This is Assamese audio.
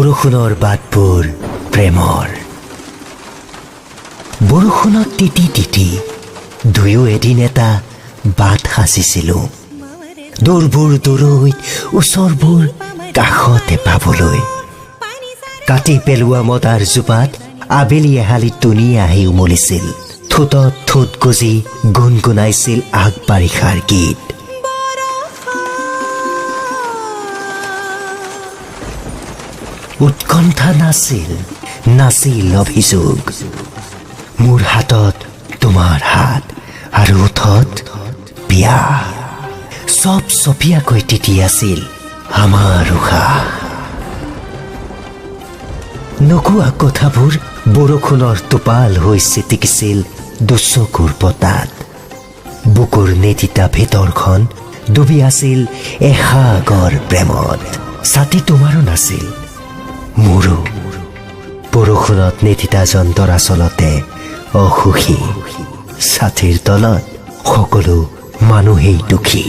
বৰষুণৰ বাটবোৰ প্ৰেমৰ। বৰষুণত তিতি তিতি দুয়ো এদিন এটা বাট সাজিছিলোঁ, দূৰবোৰ দূৰৈত, ওচৰবোৰ কাষতে পাবলৈ। কাটি পেলোৱা মদাৰ জোপাত আবেলি এহালি টুনি আহি উমলিছিল। ঠোঁটত ঠোঁট গুজি গুণগুণাইছিল আগবাৰিষাৰ গীত। উৎকণ্ঠা নাছিল, নাছিল অভিযোগ। মোৰ হাতত তোমাৰ হাত আৰু ওঠত পিয়াহ, চব চপীয়াকৈ তিতি আছিল আমাৰ উশাহ। নোকোৱা কথাবোৰ বৰষুণৰ টোপাল হৈ ছিটিকিছিল দুচকুৰ পতাত। বুকুৰ নেতিতা ভিতৰখন ডুবি আছিল এসাগৰ প্ৰেমত। ছাতি তোমাৰো নাছিল, মোৰো। বৰষুণত নেতিতাজন দৰাচলতে অসুখী। ছাতিৰ তলত সকলো মানুহেই দুখী।